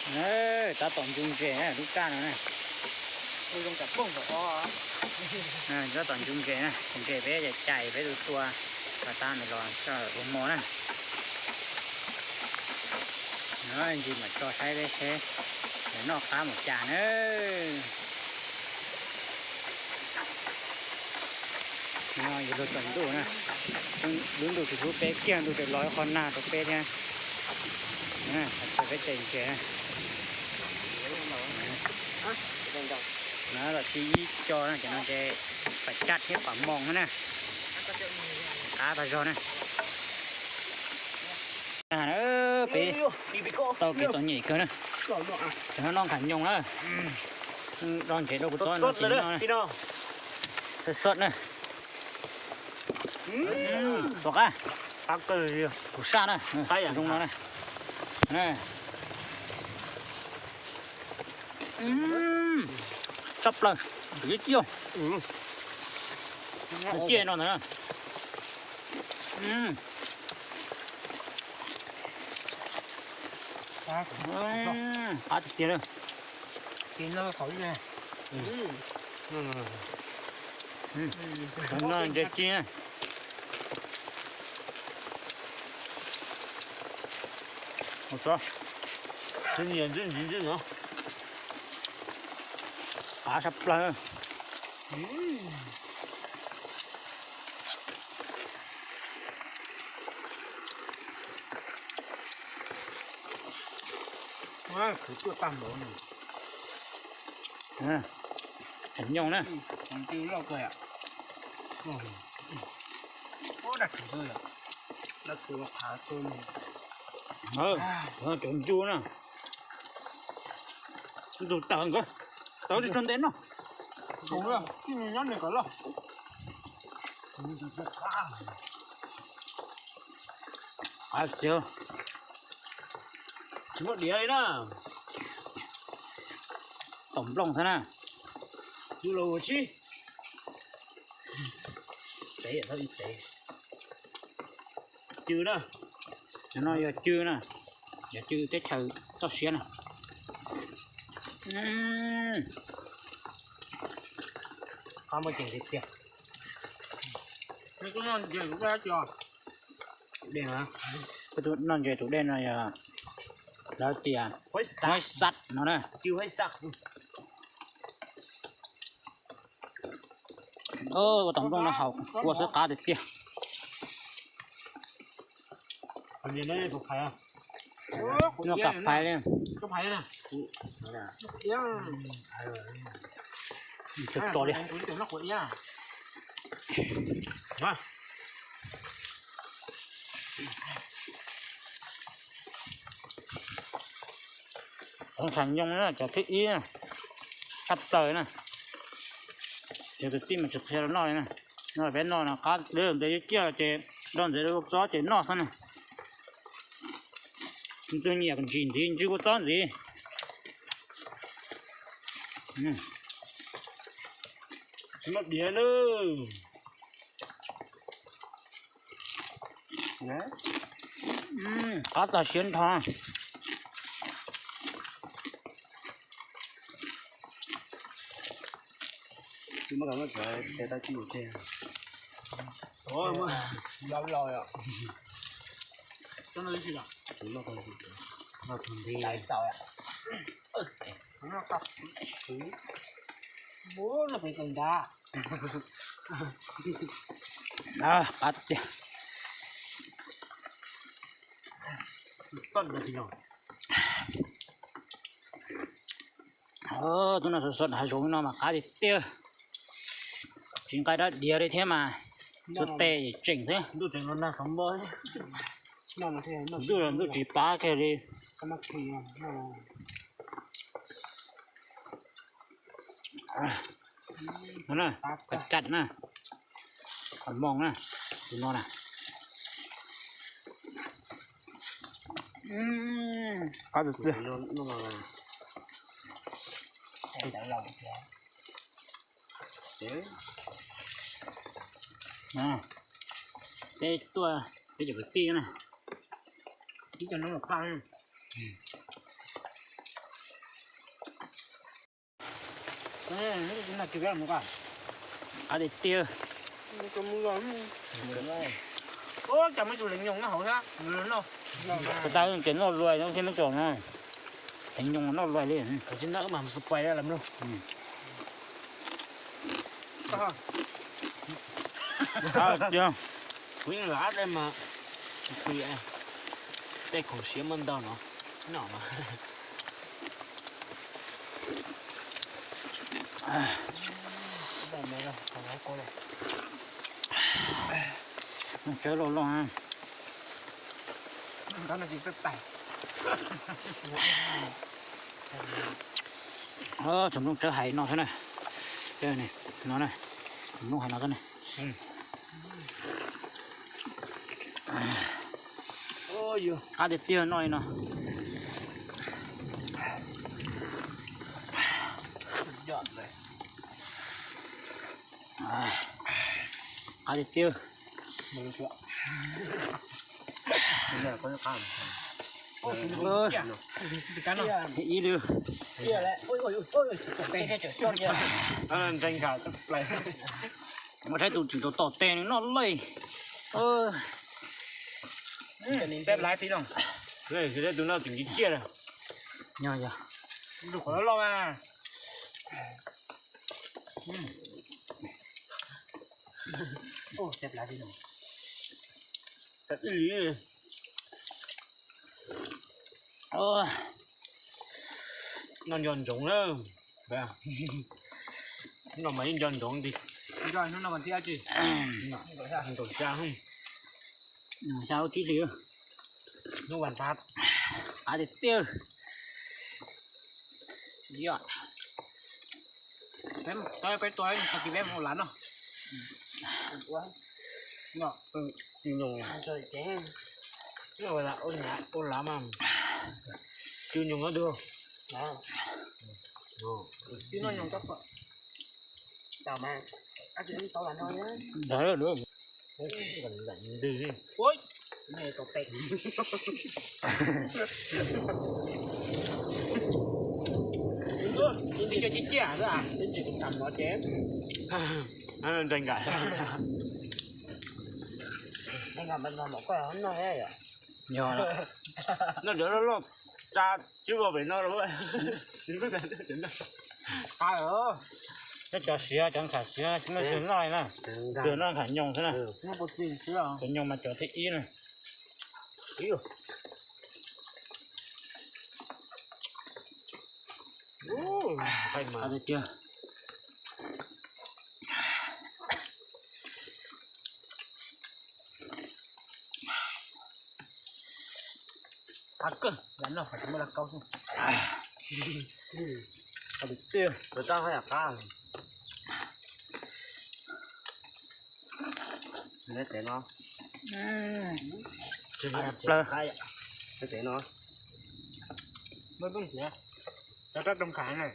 Tab tom ncu ntses na, lub kaj no na. Tab tom ncu ntses na, ntses peb cais cais peb tus tua, tab tab ntawd los ua hmo na. Ntsis mam tso saib peb seb nws noj qab mus cas na. No yog luag tsaus ntuj na, lub ntuj tsis hlub peb kiag, ntuj tseem los ib qho nag rau peb thiab. Peb cais ntses na, los ci ib co na, cov no ces pam caj thiab pam moos na, qab tag zog na. Peb tau kev txom nyem kawg na, cov no noj nqaij nyoos na. Do ntses rau kuv txob no ces no, xov xov na. Tuam qab, kuv saj na, zoo no na. Sab plaws, ib ciaj, ciaj no ntag na. Qab tiag tiag. No ntses ci na. Qab sab plaws. Qab nyoos na. Cov ncu na. Ntug tawg nkawd, tawv tsis tshua ntev no. Tsis muaj diav li na. Tom nplooj xwb na. Tus los ua tsi. Tev, tev. Cw na. Cov no yog cw na. Yog cw teb chaws txoj siab na. Qab muaj ceem tiag tiag. Tus dej, noj ntses tus dej no yog lawv tias huaib xab no na. Ua tom nplooj no haus kua xwb qab tiag tiag. Noj kam phais li. Tso li. Ntxhais nyoos na, cov thib ib na, tshaj plaws na. Cov kwv tij mas tsis qhia rau noj li na. No peb noj no qab ntev ciaj ces nrog ntxiv rau kua txob ces noj xwb na. Tus nyiam ntsis ntxiv ntsw kua txob ntxiv. Tsis muaj diav na. Qab tag siab nrho. Qab tiag. Tus no sov sov hav zoov no mas qab tiag tiag. Tsis nqaij dab diav li thiab mas, xuas tes tseem xwb. Ntuj los ntuj tsis pab kiag li. No na, pam caj na, pam moos na, tus no na. Qab tiag tiag. Peb tuaj peb cov kwv tij na. Ib co noob los phaj. Qab tiag tiag. Ua cas muaj tus leev nyoos nyob hauv thiab. Tus tau ces noj luag no thiab, muab tso no. Leev nyoos noj luag li. Kuv yeej lam tej mas, tej khoom siav muaj ntau no, no mas. Tsawb loj loj. Tsoom nplooj tsawb hais no xwb na. No na, nplooj hais no xwb na. Qab tiag tiag noj li no. Qab tiag tiag. Ib li. Ntshai nkaus, mus saib tus tseem tau tom tes nws noj lej. Saib lav tib no. Saib tus no tseem ciaj ciaj lawm. Yog yog. Tus qhov loj loj mas. Noj nco ntsoov na. No mas yeej nco ntsoov tiag. Nkaum xya, xya lub tsib hlis. Hnub vas thab. Qab tiag tiag. Peb tua, peb tua ib tug peb mus lav no. Ua lav mas, cw nyoos no dua. Ntawd. Ntws. Ua, me tau tes. Ntws ciaj ciaj xwb, tsis tsham no ces. Ntshai nkaus. Yog, noj cov loj loj, tsa tswb vau pem no. Qab, cov siav, cov nkham siav, tsis muaj twg noj li na. Twg noj nkham nyoos xwb na. Cov nyoos mas cov thib ib na. Qab tiag tiag. Qab kawg, lam noj qhov tsis muaj laj kaub xwb. Qab tiag tiag. Tab haj yam qab. Neb tes no. Plaws. Neb tes no. Muaj tooj siav, cov rab roo khav na.